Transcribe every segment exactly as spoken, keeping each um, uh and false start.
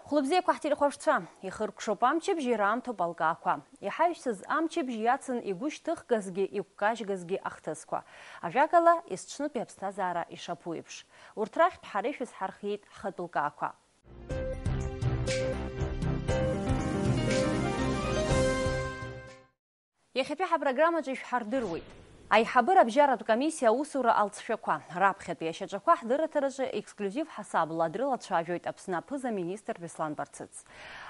Хәлыбзиақәа ҳтелехәаԥшцәа, ихыркәшоуп амчыбжь, ираамҭоуп алкаақәа. Иҳаҩсыз амчыбжь иацын игәышьҭыхгазгьы, игәкажьгазгьы ахҭысқәа. Ажәакала, есҽнытәи аԥсҭазаара ишаԥу еиԥш. Урҭ рахьтә ҳара ишәызҳархиеит ҳхатә лкаақәа. Иахьатәи ҳапрограммаҿы ишәҳардыруеит. Аиҳабыра абжьаратә комиссиа аусура алҵшәақәа раԥхьатәи ашьаҿақәа ҳдырраҭараҿы ексклиузив ҳасабла дрылацәажәоит Аԥсны аԥыза министр Беслан Барцыц.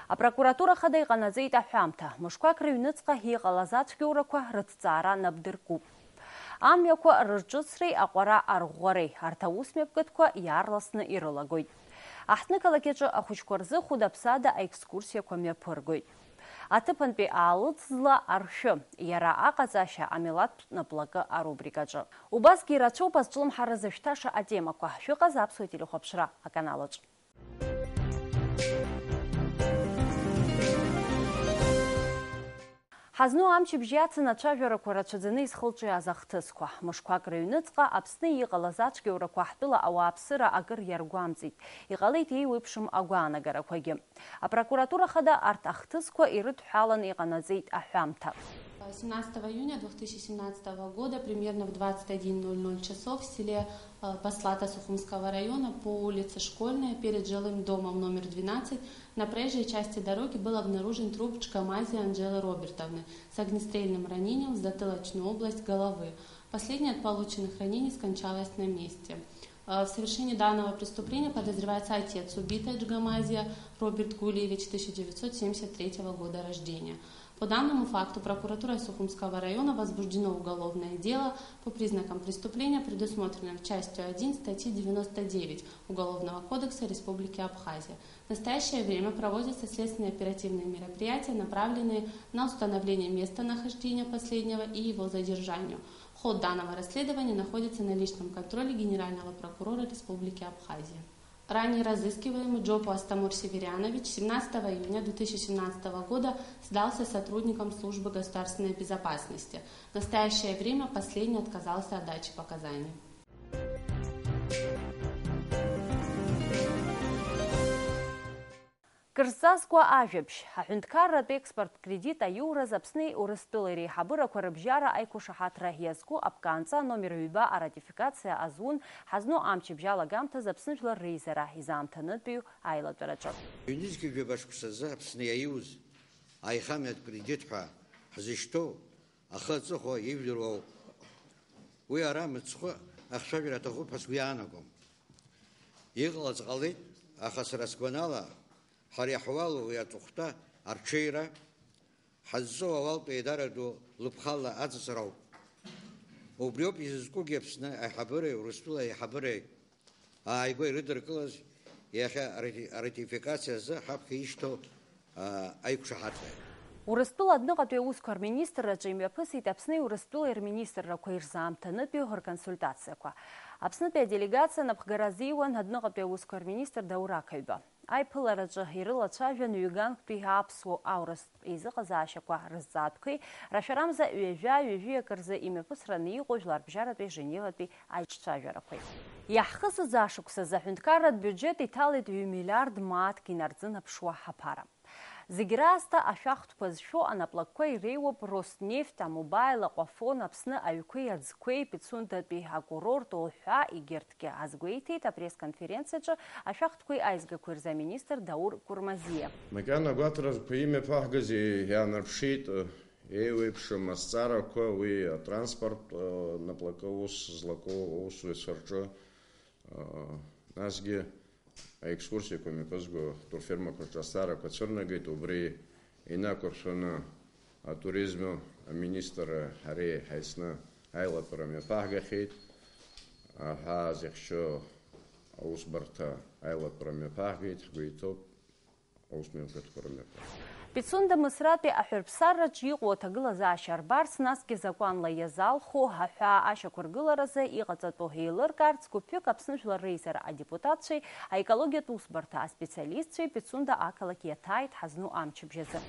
Апрокуратура хада иҟанаҵеит аҳәамҭа, мышқәак рыҩныҵҟа иҟалаз ацәгьоурақәа рыҭҵаара нап дыркуп. Амҩақәа рырҿыцреи аҟәара арӷәӷәареи арҭ аусмҩаԥгатәқәа иаарласны ирылагоит. Аҳҭнықалақь аҿы ахәыҷқәа рзы хәыда-ԥсада аекскурсиақәа мҩаԥыргоит. Аҭыԥантәи аалыҵ зла аршәы, иара аҟаҵашьа амилаҭтә наплакы арубрикаҿы. Убасгьы ирацәоуп азҿлымҳара зышәҭаша атемақәа. Шәыҟаз аԥсуа телехәаԥшра аканалаҿ. Ҳазну амчыбжь иацын ацәажәарақәа рацәаӡаны изхылҿиааз ахҭысқәа. Мышқәак рыҩныҵҟа Аԥсны иҟалаз ацәгьоурақәа ҳтәыла ауааԥсыра акыр иаргәамҵит. Иҟалеит еиуеиԥшым агәаанагарақәагьы. Апрокуратура хада арҭ ахҭысқәа ирыдҳәалан иҟанаҵеит аҳәамҭа. Семнадцатого июня две тысячи семнадцатого года, примерно в двадцать один ноль ноль часов, в селе, э, Баслата Сухумского района по улице Школьная перед жилым домом номер двенадцать на проезжей части дороги был обнаружен труп Джгамази Анжелы Робертовны с огнестрельным ранением в затылочную область головы. Последняя от полученных ранений скончалась на месте. Э, в совершении данного преступления подозревается отец убитой Джгамазия Роберт Гулиевич, тысяча девятьсот семьдесят третьего года рождения. По данному факту прокуратурой Сухумского района возбуждено уголовное дело по признакам преступления, предусмотренным частью один статьи девяносто девять Уголовного кодекса Республики Абхазия. В настоящее время проводятся следственно-оперативные мероприятия, направленные на установление местонахождения последнего и его задержанию. Ход данного расследования находится на личном контроле генерального прокурора Республики Абхазия. Ранее разыскиваемый Джопу Астамур Северянович семнадцатого июня две тысячи семнадцатого года сдался сотрудникам службы государственной безопасности. В настоящее время последний отказался от дачи показаний. Кырзҵазкуа ажәабжь. Аҳәынҭқарратә експорттә кредит аиураз Аԥсни Урыстәылеи реиҳабырақәа рыбжьара аиқәышаҳаҭра иазку аԥкаанҵа номер ҩба аратификациа азун ҳазну амчыбжь алагамҭаз Аԥсны жәлар реизара изаамҭанытәиу аилатәараҿы. Ҩнызқьи жәаба шықәсазы Аԥсны иаиуз аихамҩатә кредит ҳәа ҳзышьҭоу ахы аҵыхәа ижәдыруа ауп. Уи ара мыцхәы ахцәажәара аҭахуп ҳәа сгәы иаанагом. Иҟалац ҟалеит, аха сара сгәанала, ҳара иаҳуалу уи аҵыхәтәа арҽеира, ҳазҵоу ауалтә еидара ду лыԥхала аҵыҵра ауп. Убриоуп изызкугьы Аԥсны аиҳабыреи Урыстәыла аиҳабыреи ааигәа ирыдыркылаз иахьа арати-, аратификациа азы ҳаԥхьа ишьҭоу, аа, аиқәшаҳаҭра. Урыстәыла адәныҟатәи аусқәа рминистрраҿы имҩаԥысит Аԥсни Урыстәылеи рминистррақәа ирзаамҭанытәиу рконсультациақәа. Аԥснытәи аделегациа напхгара азиуан адәныҟатәи аусқәа рминистр Даур Ақаҩба. Аиԥылараҿы ирылацәажәан ҩганктәи аԥсуа аурыс еизыҟазаашьақәа рызҵаатәқәеи рашәарамза ҩажәа-ҩажәи акы рзы имҩаԥысраны иҟоу жәларбжьаратәи Женеватәи аиҿцәажәарақәеи. Иаҳхысыз ашықәсазы аҳәынҭқарратә биуџьет иҭалеит ҩ-миллиард мааҭк инарзынаԥшуа аԥара. Зегь раасҭа ашәахтәқәа зшәо анаплакқәа иреиуоуп Роснефть, Амобаил, Аҟәафон, Аԥсны аҩқәеи аӡқәеи, Пицундатәи акурорт, уҳәа егьырҭгьы, азгәеиҭеит апресс-конференциаҿы ашәахтәқәеи аизгақәеи рзы аминистр Даур Курмазиа. Макьана агәаҭарақәа имҩаԥаҳгаз иаанарԥшит еиуеиԥшым азҵаарақәа уи атранспорт, э, наплакы аус злаку аусзуҩцәа рҿы, э, насгьы аекскурсиақәа мҩаԥызго турфирмақәа рҿы азҵаарақәа цәырнагеит, убри инақәыршәаны атуризм аминистрра ҳареи ҳаицны аилатәара мҩаԥаҳгахьеит. Аҳәаа зыхьчо аусбарҭа аилатәара мҩаԥаҳгеит, ҳгәы иҭоуп. Аусмҩаԥгатәқәа рымҩаԥгатә. Пицунда Мысратәи аҳәырԥсарраҿ иҟоу аҭагылазаашьа рбарц, насгьы закәанла иазалху аҳәаа ашьақәыргыларазы иҟаҵатәу еилыркаарц гәыԥҩык Аԥсны Жәлар Реизара адепутатцәеи аекологиатә усбарҭа аспециалистцәеи Пицунда ақалақь иаҭааит ҳазну амчыбжь азы.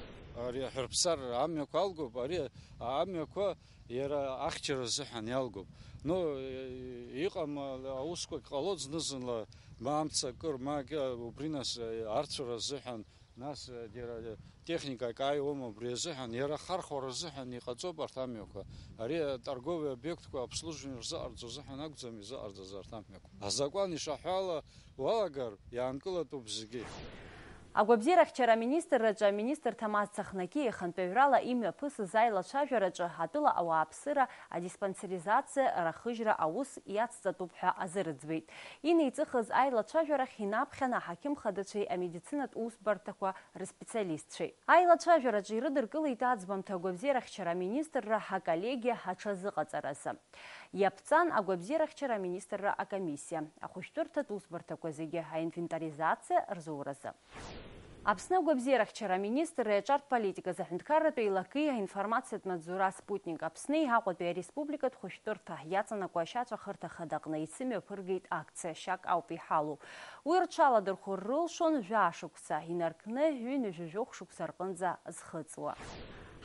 Ари аҳәырԥсар амҩақәа алгоуп, ари амҩақәа иара ахьчара азыҳәан иалгоуп. Ну, иҟам аусқәагь ҟалоит зны-зынла, ма амца акыр, ма акы, убри нас арцәара азыҳәан, нас џьара техникак ааиуам, убри азыҳәан, иара ахархәара азыҳәан иҟаҵоуп арҭ амҩақәа. Ари аторговый обиектқәа обслуживание рзыҟарҵо азыҳәан акәӡам изыҟарҵаз арҭ амҩақәа. Азакәан ишаҳәо ала уалагар, иаанкылатәуп зегьы. Агәабзиарахьчара аминистрраҿы аминистрҭа Маз Цахнаки ихантәаҩрала имҩаԥысыз аилацәажәараҿы атәыла ауааԥсыра адиспансеризациа рахыжьра аус иацҵатәуп ҳәа азырӡбеит. Инеиҵыхыз аилацәажәарахь инаԥхьан аҳақьым хадацәеи амедицинатә усбарҭақәа рспециалистцәеи. Аилацәажәараҿы ирыдыркылеит аӡбамҭа агәабзиарахьчара аминистрра аколлегиа аҽазыҟаҵаразы. Иаԥҵан агәабзиарахьчара аминистрра акомиссиа, ахәышәтәырҭатә усбарҭақәа зегьы аинвентаризациа рзуразы. Аԥсны агәабзиарахьчара аминистрра иаҿартә политиказы аҳәынҭқарратә еилакеи аинформациатә маҵзура Спутник Аԥсни Аҟәатәи ареспубликатә хәышәтәырҭа иаҵанакуа ашьацәа хырҭа хадаҟны ицымҩаԥыргеит акциа Шьак ауп иҳалоу. Уи рҽаладырхәыр рылшон жәа шықәса инаркны ҩынҩажәи жәохә шықәса рҟынӡа зхыҵуа.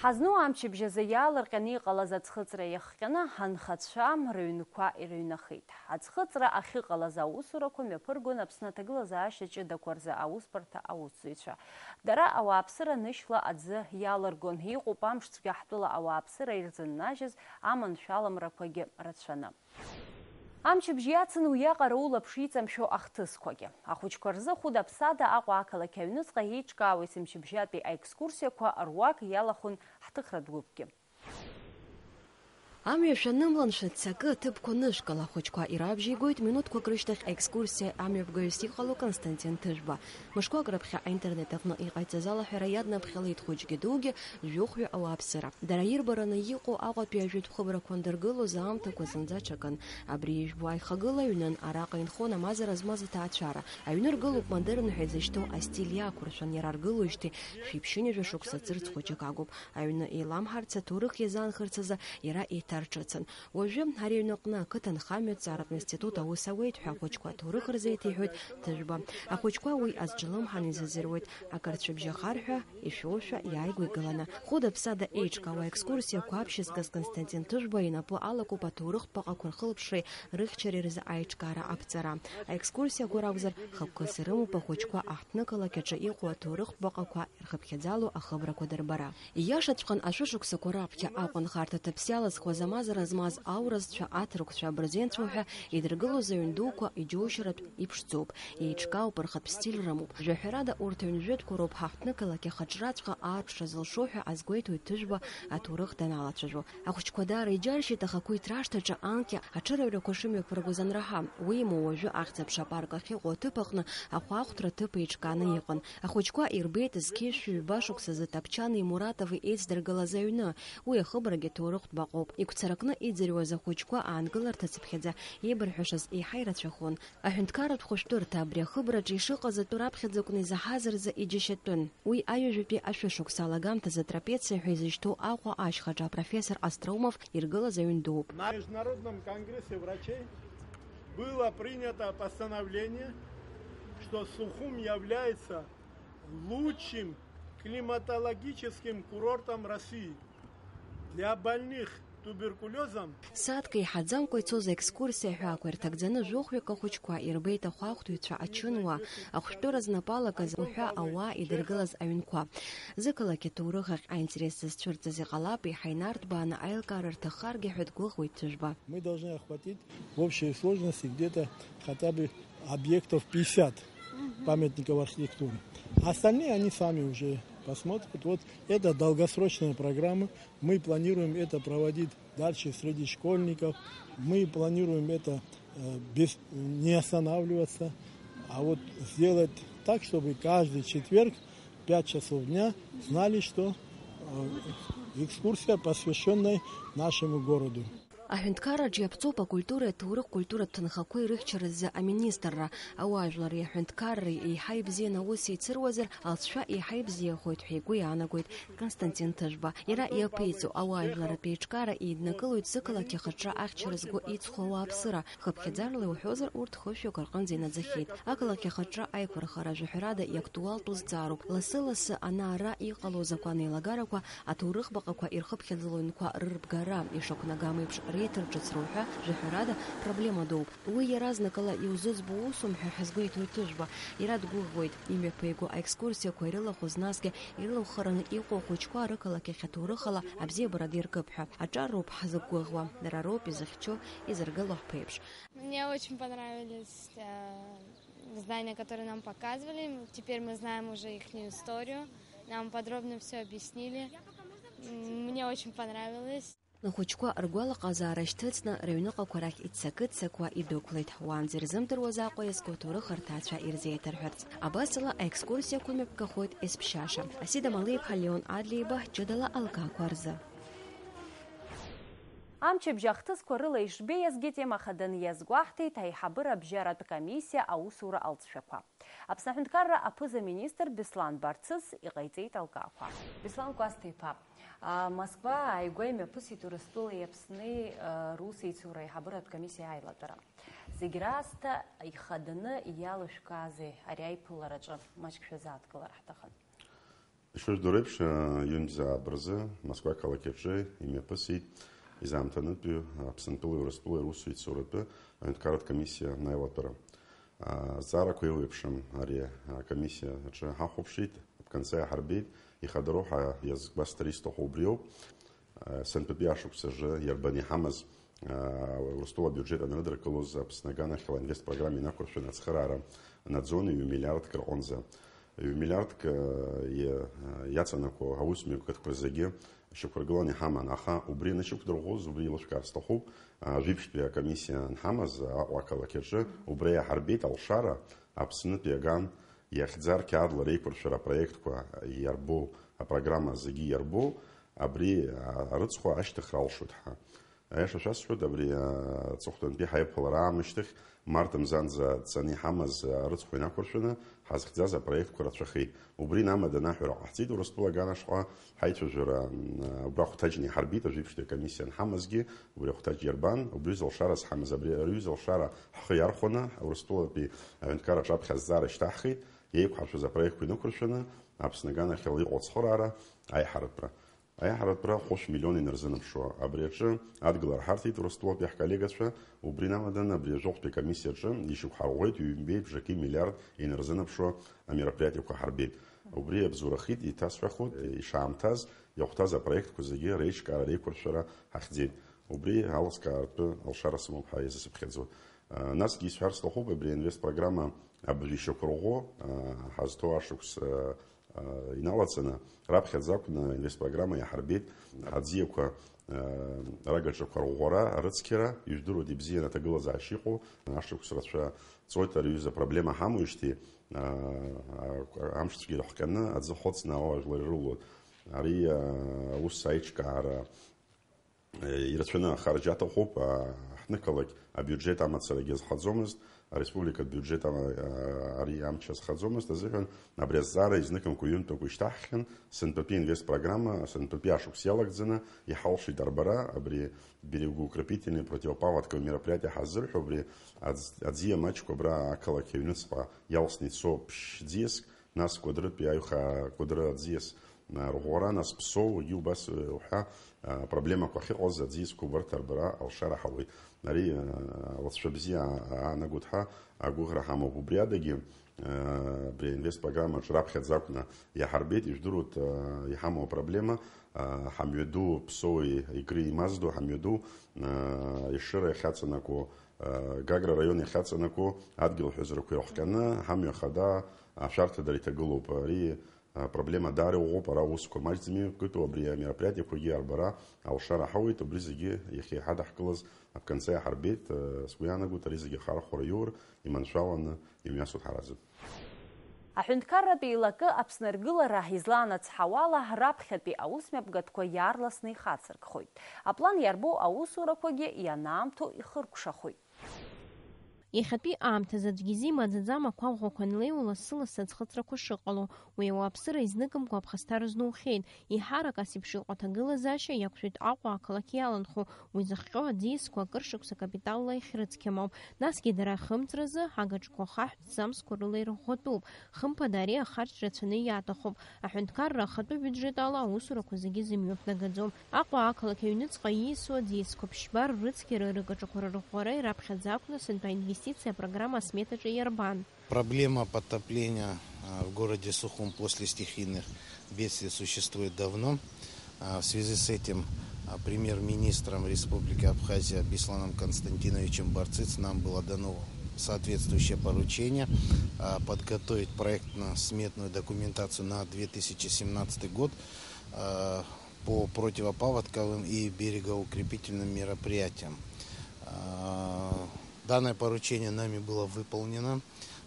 Ҳазну амчыбжь азы иаалырҟьаны иҟалаз аӡхыҵра иахҟьаны анхацәа рыҩнқәа ирыҩнахеит. Аӡхыҵра ахьыҟалаз аусурақәа мҩаԥыргон Аԥсны аҭагылазаашьа ҷыдақәа рзы аусбарҭа аусзуҩцәа. Дара ауааԥсыра нышьла аӡы иалыргон, иҟоуп амшцәгьа ҳтәыла ауааԥсыра ирзыннажьыз аманшәаламрақәагьы рацәаны. Амчыбжь иацын уиаҟара улаԥш иҵамшәо ахҭысқәагьы. Ахәыҷқәа рзы хәыда-ԥсада Аҟәа ақалақь аҩныҵҟа еиҿкаауеит сымчыбжьатәи аекскурсиақәа руак иалахәын ҳҭыхратә гәыԥгьы. Амҩа шәанымлан, шәыццакы, аҭыԥқәа нышәкыл, ахәыҷқәа ирабжьеигоит, минуҭқәак рышьҭахь аекскурсиа амҩаԥгаҩыс иҟало Константин Ҭыжәба. Мышқәак рыԥхьа аинтернет аҟны иҟаиҵаз алаҳәара иаднаԥхьалеит хәыҷгьы дугьы, жәохәҩы ауааԥсыра. Дара ирбараны иҟоу Аҟәатәи ажәытә хыбрақәа андыргылоз аамҭақәа зынӡа ҽакын. Абри ижәбо аихагыла ҩнын, араҟа инхон амазара змаз аҭаацәара. Аҩны ргылоуп модерн ҳәа изышьҭоу астиль иақәыршәан, иара аргылоижьҭеи шәиԥшьынҩажәа шәықәса ҵырц хәыҷык агуп. Аҩны еиламҳарц, аҭоурых иазаанхарц азы иара еиҭарҿыцын. Уажәы ари аҩны аҟны ақыҭанхамҩатә ҵаратә институт аус ауеит ҳәа ахәыҷқәа аҭоурых рзеиҭеиҳәоит Ҭыжәба. Ахәыҷқәа уи азҿлымҳан изазыруеит, акыр цәыбжьахар ҳәа ишәошәа иааигәа игыланы. Хәыда-ԥсада еиҿкаауа аекскурсиақәа аԥшьызгаз Константин Ҭыжәба инапы алакуп аҭоурыхтә баҟақәа рхылаԥшреи рыхьчареи рзы аиҿкаара аҟаҵара. Аекскурсиақәа ракәзар, хықәкыс ирымоуп ахәыҷқәа аҳҭнықалақь аҿы иҟоу аҭоурыхтә баҟақәа ирхыԥхьаӡало ахыбрақәа дырбара. Ииашаҵәҟьан, ашәышықәсақәа раԥхьа Аҟәа нхарҭа ҭыԥсиалаз хәаза-мазара змаз ауразцәа, аҭырқәцәа, абырзенцәа уҳәа идыргылоз аҩн дуқәа иџьоушьаратә иԥшӡоуп, еиҿкаауп, рхатә стиль рымоуп. Жәаҳәарада, урҭ аҩнжәытәқәа роуп ҳаҳҭнықалақь ахаҿраҵәҟьа аарԥшра зылшо ҳәа азгәеиҭоит Ҭыжәба аҭоурых даналацәажәо. Ахәыҷқәа даара иџьаршьеит, аха ақәиҭра ашҭаҿы анкьа аҽырҩрақәа шымҩаԥыргоз анраҳа. Уимоу, уажәы Ахьӡ-аԥша апарк ахьыҟоу аҭыԥ аҟны ахәаахәҭра ҭыԥ еиҿкааны иҟан. Ахәыҷқәа ирбеит зқьи шәи ҩба шықәсазы Ҭаԥчани Муратови еицдыргылаз аҩны. Уи ахыбрагьы ҭоурыхтә баҟоуп. Игәцаракны иӡырҩуаз ахәыҷқәа аангыларҭа цыԥхьаӡа еибырҳәашаз еиҳа ирацәахон. Аҳәынҭқарратә хәышәтәырҭа абри ахыбраҿы ишыҟаз атәы раԥхьаӡакәны изаҳаз рзы иџьашьатәын. Уи аҩажәатәи ашәышықәса алагамҭазы Трапециа ҳәа изышьҭоу Аҟәа ашьхаҿы апрофессор Остроумов иргылаз аҩн дууп. На Международном конгрессе врачей было принято постановление, что Сухум является лучшим климатологическим курортом России. Для больных туберкулезом. Сааҭк еиҳаӡамкәа ицоз аекскурсиа аҳәаақәа ирҭагӡаны жәохәҩык ахәыҷқәа ирбеит ахәаахәҭыҩцәа ачынуаа, ахәшәтәыра знапы алакыз уҳәа ауаа идыргылаз аҩнқәа. Зықалақь аҭоурых ахь аинтерес зызцәырҵыз иҟалап, еиҳа инарҭбааны аилкаара рҭаххаргьы ҳәа дгәыӷуеит Ҭыжәба. Мы должны охватить в общей сложности где-то хотя бы объектов пятьдесят памятников архитектуры. Остальные они сами уже посмотрят. Вот это долгосрочная программа. Мы планируем это проводить дальше среди школьников. Мы планируем это э, без, не останавливаться, а вот сделать так, чтобы каждый четверг в пять часов дня знали, что э, экскурсия, посвященная нашему городу. Аҳәынҭқарраҿ иаԥҵоуп акультуреи аҭоурых-культуратә ҭынхақәеи рыхьчаразы аминистрра. Ауаажәлари аҳәынҭқарреи еиҳа ибзианы аус еицыруазар, алҵшәа еиҳа ибзиахоит ҳәа игәы иаанагоит Константин Ҭыжәба. Иара иаԥиҵо ауаажәларратә еиҿкаара еиднакылоит зықалақь ахаҿра ахьчара згәы иҵхо ауааԥсыра. Хыԥхьаӡарала иуҳәозар, урҭ хышәҩык рҟынӡа инаӡахьеит. Ақалақь ахаҿра аиқәырхара жәаҳәарада иактуалтәу зҵаароуп. Лассы-лассы ана-ара иҟало азакәан еилагарақәа, аҭоурых баҟақәа ирхыԥхьаӡало аҩнқәа рырбгара, ишақәнагам еиԥш реиҭарҿыцроуп ҳәа жәаҳәарада проблема дууп. Уи иаразнакала иузыӡбо усум ҳәа ҳазгәеиҭоит Ҭыжәба. Иара дгәыӷуеит, имҩаԥиго аекскурсиақәа ирылахәыз, насгьы ирылахәхараны иҟоу ахәыҷқәа рықалақь ахь аҭоурыхала абзиабара диркып ҳәа. Аҿар роуп ҳзықәгәыӷуа, дара роуп изыхьчо, изыргыло ҳԥеиԥш. Мне очень понравились, э, здания, которые нам показывали. Теперь мы знаем уже ихнюю историю. Нам подробно всё объяснили. М, мне очень понравилось. Ахәыҷқәа ргәалаҟазаара шьҭыҵны, рыҩныҟақәа рахь иццакы-ццакуа идәықәлеит, уаанӡа ирзымдыруаз Аҟәа иазку аҭоурых рҭаацәа ирзеиҭарҳәарц. Абасала, аекскурсиақәа мҩаԥгахоит есԥшьаша. Асида Малиаԥҳа, Леон Адлеиба, ҷыдала алкаақәа рзы. Амчыбжь ахҭысқәа рыла ишбеиазгьы, тема хаданы иазгәаҳҭеит аиҳабыра абжьаратә комиссиа аусура алҵшәақәа. Аԥсны аҳәынҭқарра аԥыза-министр Беслан Барцыц иҟаиҵеит алкаақәа. Беслан Кәасҭа-иԥа, а, Москва ааигәа имҩаԥысит Урыстәылеи Аԥсни, а, русеицура аиҳабыратә комиссиа аилатәара. Зегь раасҭа ихаданы иалышәкаазеи ари аиԥылараҿы? Маҷк шәазааҭгылар ҳҭахын. Ишыжәдыруеиԥш, ҩынтәзаап рзы Москва ақалақь аҿы имҩаԥысит изаамҭанытәиу Аԥсынтәылеи Урыстәылеи русеицуратәы аҳәынҭқарратә комиссиа аилатәара. Азҵаарақәа еиуеиԥшым ари акомиссиа аҿы ҳахәаԥшит, аԥканҵа иаҳарбеит, ихадароу ҳәа иазгәасҭар исҭаху убриоуп. Сынтәатәи ашықәс аҿы иарбан иҳамаз, Урыстәыла абиуџьет анрыдыркылоз, Аԥсны аганахьала инвестпрограмма инақәыршәаны ацхыраара наӡон ҩ-миллиардк рҟынӡа. Ҩ-миллиардк, иа-, иаҵанакуа аусмҩаԥгатәқәа зегьы шьақәыргыланы иҳаман, аха убри анышьақәдырӷәӷәоз, убри еилышәкаар сҭахуп, жәиԥшьтәи акомиссиа анҳамаз Аҟәа ақалақь аҿы, убра иаҳарбеит алшара Аԥснытәи аган иахьӡар қьаадла реиқәыршәара апроектқәа иарбоу, апрограмма зегьы иарбоу, абри, а, арыцхәа ашьҭыхра алшоит ҳәа. Аиаша шәасҳәоит, абри, а, аҵыхәтәантәи ҳаиԥылара аамышьҭахь, март мзанӡа дцаны иҳамаз, а, арыцхәа инақәыршәаны ҳазхьӡаз апроектқәа рацәахеит. Убри инамаданы аҳәара ҟаҳҵеит Урыстәыла аган ашҟа ҳаицәажәара, м, а, убра хәҭаҷны иҳарбеит, ажәеиԥшьтәи акомиссиа анҳамазгьы, убри ахәҭаҷ иарбан, убри аҩыза алшара зҳамаз, абри аҩыза алшара ҳхы иархәаны, Урыстәылатәи аҳәынҭқарра аҿаԥхьа азҵаара шьҭаҳхит, еиқәҳаршәаз апроектқәа инықәыршәаны, Аԥсны аганахьала иҟоу ацхыраара аиҳаратәра. Аиҳаратәра хәышә миллион инарзынаԥшуа. Абри аҿы адгьыл арҳарҭеит Урыстәылатәи ҳколлегацәа, убри инамаданы абри ажәохәтәи акомиссиа аҿы ишьақәҳарӷәӷәеит ҩынтәи бжаки миллиард инарзынаԥшуа амероприатиақәа ҳарбеит. Убри иабзоурахеит, иҭасҳәахоит, ишаамҭаз иахәҭаз апроектқәа зегьы реиҿкаара, реиқәыршәара ҳахьӡеит. Убри алыскаартә алшара сымоуп ҳәа иазысыԥхьаӡоит. Насгьы исҳәар сҭахуп, абри аинвестпрограмма абыржә ишьақәырӷәӷәо, ҳазҭоу ашықәс иналаҵаны, раԥхьаӡа акәны аинвестпрограмма иаҳарбеит аӡиақәа рагаҿақәа рӷәӷәара, арыцқьара, ижәдыруеит ибзианы аҭагылазаашьа иҟоу, ашықәс рацәа ҵуеит, ари аҩыза проблема ҳамоуижьҭеи, амшцәгьа ирыхҟьаны аӡы хыҵны ауаажәлар ирылоит. Ари аус аиҿкаара ирацәаны ахарџь аҭахуп, ҳнықалақь абиуџьет амацарагьы азхаӡомызт, ареспубликатә биуџьет ама-, ари амч азхаӡомызт азыҳәан, абри азҵаара изныкымкәа ҩынтәымкәа ишьҭаҳххьан, сынтәатәи инвестпрограмма, сынтәатәи ашықәс иалагӡаны иҳалшеит арбара, абри берегоукрепительный противопаводковый мероприятие ҳаззырҳәо, абри аӡ-, аӡиа маҷқәа абра ақалақь аҩныҵҟа иалсны ицо ԥшь ӡиаск, нас Кәыдрытәи аҩхаа Кәыдры аӡиас, а, рӷәӷәара, нас Ԥсоу, егьи убас, э, уҳәа, а, проблемақәа ахьыҟаз аӡиасқәа убарҭ арбара алшара ҳауеит. Ари, а, алҵшәа бзиа, а, аанагоит ҳәа агәыӷра ҳамоуп. Убри адагьы, а, абри аинвестпрограммаҿы раԥхьаӡа акәны иаҳарбеит, ижәдыруеит, а, иҳамоу апроблема, а, ҳамҩаду Ԥсоуи Егри имаздо ҳамҩаду, а, Ешыра иахьаҵанакуа, а, Гагра араион иахьаҵанакуа адгьыл ҳәазарақәа ирыхҟьаны, ҳамҩа хада ашәарҭадара иҭагылоуп. Ари апроблема даара иӷәӷәоуп, ара аусқәа маҷӡам иқәтәоу, абри амероприатиақәагьы арбара алшара ҳауеит, убри зегьы иахьа иҳадаҳкылаз аԥканҵа иаҳарбеит, сгәы иаанагоит, ари зегьы ахархәара иур, иманшәаланы имҩасуеит ҳаразы. Аҳәынҭқарратә еилакы Аԥсны аргылара излаанацҳауала, раԥхьатәи аусмҩаԥгатәқәа иаарласны ихацыркхоит. Аплан иарбоу аусурақәагьы ианаамҭоу ихыркәшахоит. Иахьатәи аамҭазы аӡәгьы изимаӡаӡам ақәа ӷәӷәақәа анлеиуа лассы-лассы аӡхыҵрақәа шыҟало. Уи ауааԥсыра изныкымкәа аԥхасҭа рызнухьеит. Еиҳарак ас еиԥш иҟоу аҭагылазаашьа иақәшәеит Аҟәа ақалақь иаланхо. Уи зыхҟьо аӡиасқәа акыр шықәса капиталла иахьрыцқьам ауп. Насгьы дара ахымҵразы агаҿқәа хаҳәтә ӡамзқәа рыла ирӷәӷәатәуп. Хымԥада, ари ахарџь рацәаны иаҭахуп. Аҳәынҭқарра ахатәы биуџьет ала аусурақәа зегьы зымҩаԥнагаӡом. Аҟәа ақалақь аҩныҵҟа ииасуа аӡиасқәа ԥшьба ррыцқьара, рыкаҿақәара рыӷәӷәара ираԥхьаӡа акәны сынтәа аинвестициа апрограмма асметаҿы иарбан. Проблема подтопления, а, в городе Сухум после стихийных бедствий существует давно. А, в связи с этим, а, премьер-министром Республики Абхазия Бесланом Константиновичем Барциц нам было дано соответствующее поручение, а, подготовить проектно-сметную документацию на две тысячи семнадцатый год, а, по противопаводковым и берегоукрепительным мероприятиям. А, данное поручение нами было выполнено.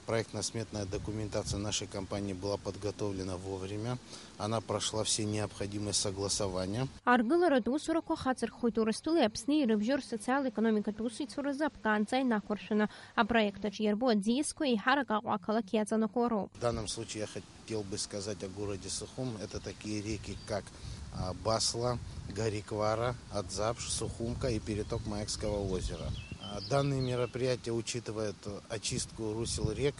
Проектно-сметная документация нашей компании была подготовлена вовремя. Она прошла все необходимые согласования. Аргыларатә усурақәа хацырхоит Урыстәылеи Аԥсни ирыбжьоу рсоциал-економикатә усеицуразы аԥкаанҵа инақәыршәаны. Апроект аҿы иарбоу аӡиасқәа еиҳарак Аҟәа ақалақь иаҵанакуа роуп. В данном случае я хотел бы сказать о городе Сухум. Это такие реки, как, а, Басла, Гариквара, Адзапш, Сухумка и переток Маекского озера. А, данные мероприятия учитывают очистку русел рек.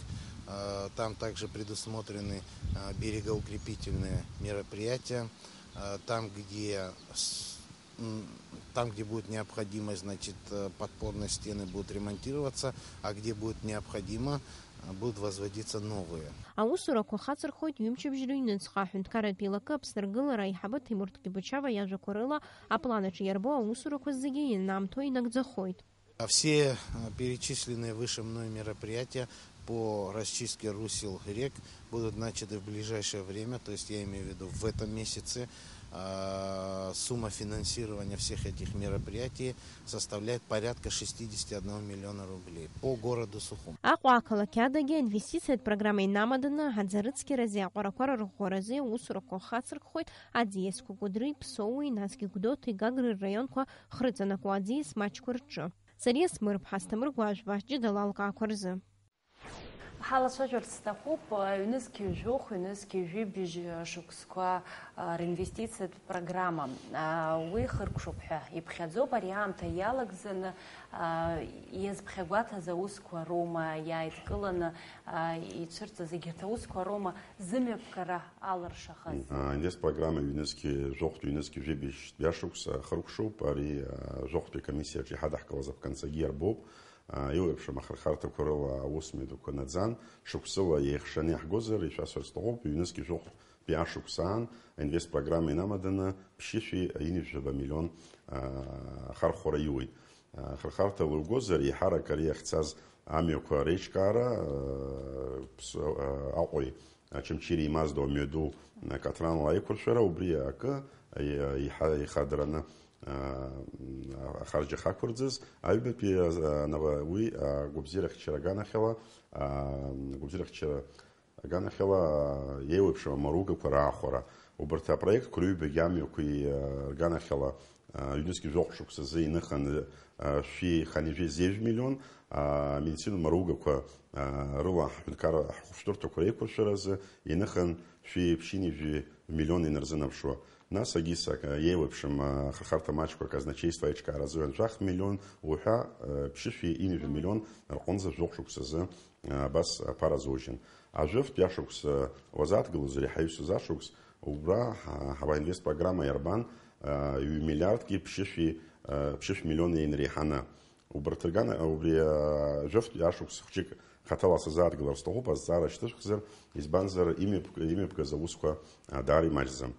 А, там также предусмотрены, а, берегоукрепительные мероприятия. А, там, где с-, м, там, где будет необходимость, значит, э, подпорные стены будут ремонтироваться, а где будет необходимо, э, будут возводиться новые. Аусурақәа хацырхоит ҩымчыбжь рыҩныҵҟа. Аҳәынҭқарратә еилакы Аԥсны аргылара аиҳабы Ҭемур Ткибучава иажәақәа рыла, аплан аҿы иарбоу аусурақәа зегьы ианаамҭоу инагӡахоит. А все, э, перечисленные выше мной мероприятия по расчистке русел рек будут начаты в ближайшее время, то есть я имею в виду в этом месяце. А, сумма финансирования всех этих мероприятий составляет порядка шестидесяти одного миллиона рублей по городу Сухум. Аҟәа ақалақь адагьы аинвестициатә программа инамаданы аӡы арыцқьарази аҟәарақәа рырӷәӷәарази аусурақәа хацырхоит аӡиасқәа Кәыдри, Ԥсоуи, насгьы Гәдоуҭеи Гагреи рраионқәа хрыҵанакуа аӡиас маҷқәа рҿы. Сариа Смырԥҳа, Асҭамыр Гәажәба, ҷыдала алкаақәа рзы. Ҳалацәажәарц сҭахуп, ҩнызқь жәохә, ҩнызқь жәибжь шықәсқәа, а, ринвестициатә программа. А, уи хыркәшоуп ҳәа иԥхьаӡоуп, ари аамҭа иалагӡаны, а, иазԥхьагәаҭаз аусқәа роума иааидкыланы, а, ицәырҵыз егьырҭ аусқәа роума зымҩаԥгара алыршахаз? А, инвестпрограмма ҩнызқь жәохәтә, ҩнызқь жәибжь жәашықәса хыркәшоуп, ари, а, жәохәтәи комиссиаҿы иҳадаҳкылаз аԥканҵагьы иарбоуп. Еиуеиԥшым ахырхарҭақәа рыла аусмҩаԥгатәқәа наӡан, шықәсыла еихшаны иаҳгозар, ишәасҳәарц сҭахуп, ҩнызқь жәохәтәи ашықәс аан аинвестпрограмма инамаданы ԥшьышәи ҩынҩажәаба миллион, а, ахархәара иуеит. А, ахырхарҭа лугозар, еиҳарак ари иахьцаз амҩақәа реиҿкаара, а, Ԥс-, а, Аҟәеи Очамчыреи имаздо амҩаду, а, каҭранла аиқәыршәара, убри акы, а, иҳа-, ихадараны, а, ахарџь ахақәырӡыз, аҩбатәи, а, нава-, уи, а, агәабзиарахьчара аганахьала, а, агәабзиарахьчара аганахьала, а, еиуеиԥшым амаругақәа раахәара. Убарҭ апроектқәа рыҩбагьы амҩақәеи, а, рганахьала, а, ҩнызқь жәохә шықәсазы иныхан, а, шәи ханижәи зежә миллион, а, амедицинатә маругақәа, а, рыла ҳҳәынҭқарра ҳхәышәтәырҭақәа реиқәыршәаразы иныхан шәи ԥшьынижәи миллион инарзынаԥшуа. Нас агьыс, а, еиуеиԥшым, а, ахырхарҭа маҷқәа аказначеиство аиҿкаара азыҳәан жәах миллион уҳәа, а, ԥшьышәи ҩынҩажәи миллион рҟынӡа жәохә шықәсазы, а, абас аԥара азужьын. Ажәытәтәи ашықәс, а, уазааҭгылозар, иҳаҩсыз ашықәс, убра ҳа-, ҳабаинвест программа иарбан, а, ҩ-миллиардки ԥшьышәи, а, ԥшьышә миллион инареиҳаны. Убарҭ ргана, убри, а, жәафтә ашықәс хәҷык хаҭала сазааҭгылар сҭахуп, азҵаара шьҭышәхзар, избанзар, имҩаԥ-, имҩаԥгаз аусқәа, а, даара имаҷӡам.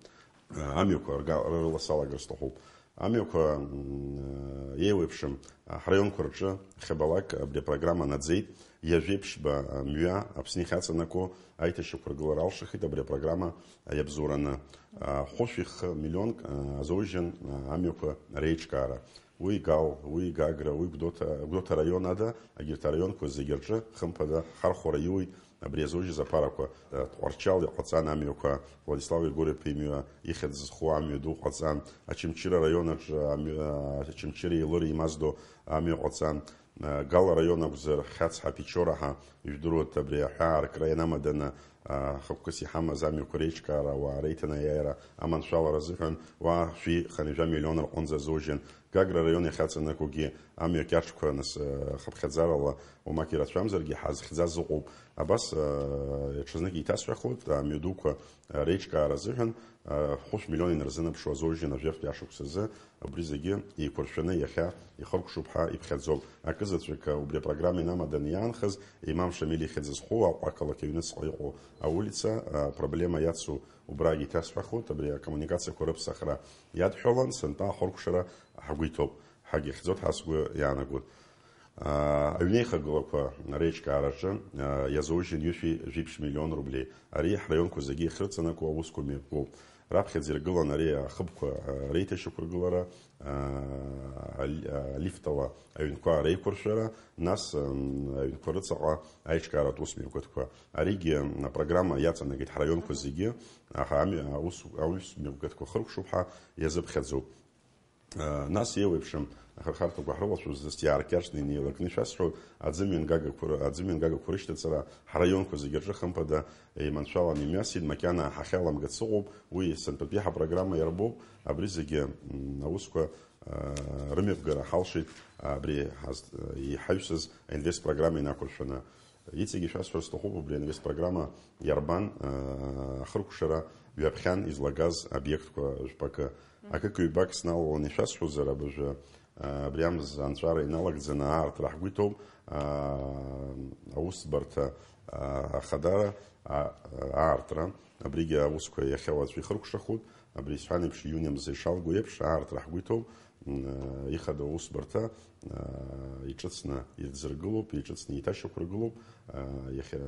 А, амҩақәа рга-, рыла салагар сҭахуп. Амҩақәа, м, еиуеиԥшым, а, ҳраионқәа рҿы хьабалак абри апрограмма наӡеит, ҩажәеиԥшьба, а, мҩа Аԥсны иахьаҵанакуа аиҭашьақәыргылара алшахеит абри апрограмма, а, иабзоураны. А, хәышәи хы миллионк, а, азоужьын, а, амҩақәа реиҿкаара. Уи Гал, уи Гагра, уи Гәдоуҭа, Гәдоуҭа араион ада, егьырҭ араионқәа зегьы рҿы, хымԥада, ҳхархәара иуеит, Абри иазужьыз аԥарақәа, э, Тҟәарчал иҟаҵан амҩақәа, Владислав Егор-иԥа имҩа, ихьӡ зху амҩа ду ҟаҵан, Очамчыра араион аҿы амҩа, Очамчыра Елыр имаздо амҩа ҟаҵан, э, Гал араион акәзар, Хьацҳа, Печораҳа, ижәдыруеит, абри аҳәаа аркра ианамаданы, э, хықәкыс иҳамаз амҩақәа реиҿкаара, ауаа реиҭанеиааира, аманшәалара азыҳәан уа шәи хынҩажәа миллион рҟынӡа азужьын. Гагра араион иахьаҵанакугьы амҩа кьаҿқәа, нас, э, хыԥхьаӡарала уамак ирацәамзаргьы, ҳазхьӡаз ыҟоуп. Абас, э, ҽазнык еиҭасҳәахуеит, амҩа дуқәа, э, реиҿкаара азыҳәан, э, хәышә миллион инарзынаԥшуа азоужьын ажәафтәи ашықәс азы, убри зегьы еиқәыршәаны иахьа ихыркәшоуп ҳәа иԥхьаӡоуп. Акызаҵәык, э, убри апрограмма инамаданы иаанхаз, Имам Шамил ихьӡ зху Аҟәа ақалақь аҩныҵҟа иҟоу аулица, э, проблема иацу убрагь еиҭасҳәахуеит, абри акоммуникациақәа рыԥсахра иадҳәалан, сынтәа ахыркәшара ҳгәы иҭоуп, ҳагьыхьӡоит ҳәа сгәы иаанагоит. Аа, аҩнеихагылақәа реиҿкаараҿы, аа, иазоужьын ҩышәи жәиԥшь миллион рублеи. Ари ҳраионқәа зегьы иахьрыҵанакуа аусқәа мҩаԥгоуп. Раԥхьаӡа иргылан ари ахыбқәа, аа, реиҭашьақәыргылара, аа, али-, аа, лифтала аҩнқәа реиқәыршәара, нас, м, аҩнқәа рыҵаҟа аиҿкааратә усмҩаԥгатәқәа. Аригьы апрограмма иаҵанакит ҳраионқәа зегьы, аха амҩа, аус, аусмҩаԥгатәқәа хыркәшоуп ҳәа иазыԥхьаӡоуп. Нас еиуеиԥшым ахырхарҭақәа ҳрылацәажәоз, зас иааркьаҿны инеилакны ишәасҳәоит, аӡымҩангагақәа ры-, аӡымҩангагақәа рышьҭаҵара ҳраионқәа зегьы рҿы хымԥада еиманшәаланы имҩасит, макьана ҳахьаламгац ыҟоуп, уи сынтәатәи ҳапрограмма иарбоуп, абри зегьы, м, аусқәа, а, рымҩаԥгара ҳалшеит, абри ҳаз-, иҳаҩсыз аинвест программа инақәыршәаны. Иҵегьы шәасҳәар сҭахуп, убри аинвест программа иарбан, аа, ахыркәшара ҩаԥхьан излагаз обиектқәа жәпакы. Акык-ҩбак сналаланы ишәасҳәозар, абыржәы, аа, абри амз анҵәара иналагӡаны аартра ҳгәы иҭоуп, аа, аусбарҭа, аа, ахадара, аа, аартра, абригьы аусқәа иахьа уаҵәы ихыркәшахоит, абри исҳәан еиԥш, иуни мза ишалго еиԥш, аартра ҳгәы иҭоуп, м, ихадоу аусбарҭа, аа, иҿыцны ирӡыргылоуп, иҿыцны еиҭашьақәыргылоуп, аа, иахьа,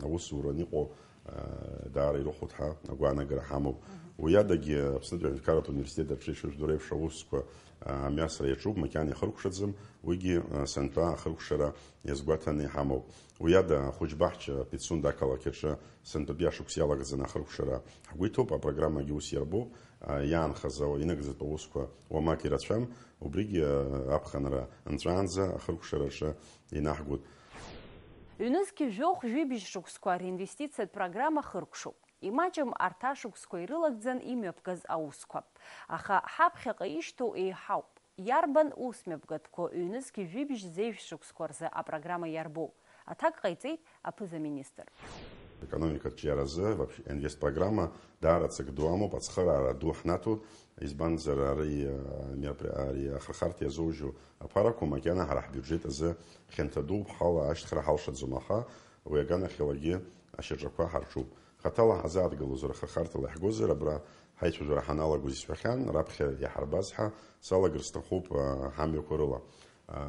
аусуран иҟоу, аа, даара ирыхәоит ҳәа агәаанагара ҳамоуп. Мгм. Уи адагьы Аԥснытәи аҳәынҭқарратә университет аҿы ишыжәдыруа еиԥш аусқәа, аа, амҩасра иаҿуп, макьана ихыркәшаӡам, уигьы, аа, сынтәа ахыркәшара иазгәаҭаны иҳамоуп. Уи ада ахәыҷбаҳча Пицунда ақалақь аҿы сынтәатәи ашықәс иалагӡаны ахыркәшара ҳгәы иҭоуп, апрограммагьы ус иарбоуп, аа, иаанхаз ауа инагӡатәу аусқәа уамак ирацәам, убригьы, аа, аԥхынра нҵәаанӡа ахыркәшараҿы инаҳгоит. Ҩнызқь жәохә жәибжь шықәсқәа ринвестициатә программа хыркәшоуп. Имаҷым арҭ ашықәсқәа ирылагӡан имҩаԥгаз аусқәа. Аха ҳаԥхьаҟа ишьҭоу еиҳауп. Иарбан усмҩаԥгатәқәоу ҩнызқь жәибжь зежә шықәсқәа рзы апрограмма иарбоу? Аҭак ҟаиҵеит аԥыза-министр. Аекономикатә ҿиаразы вообще инвестпрограмма даара ҵак ду амоуп, ацхыраара ду ҳнаҭоит, избанзар ари, а, меропри-, ари ахырхарҭа иазоужьу аԥарақәа макьана ҳара ҳбиуџьет азы хьанҭа дууп, ҳала ашьҭхра ҳалшаӡом, аха уи аганахьалагьы ашьаҿақәа ҳарҿуп. Хаҭала ҳазааҭгылозар, ахырхарҭала иаҳгозар, абра ҳаицәажәара ҳаналагоз исҳәахьан, раԥхьа иаҳарбаз ҳәа салагар сҭахуп, а, ҳамҩақәа рыла. А,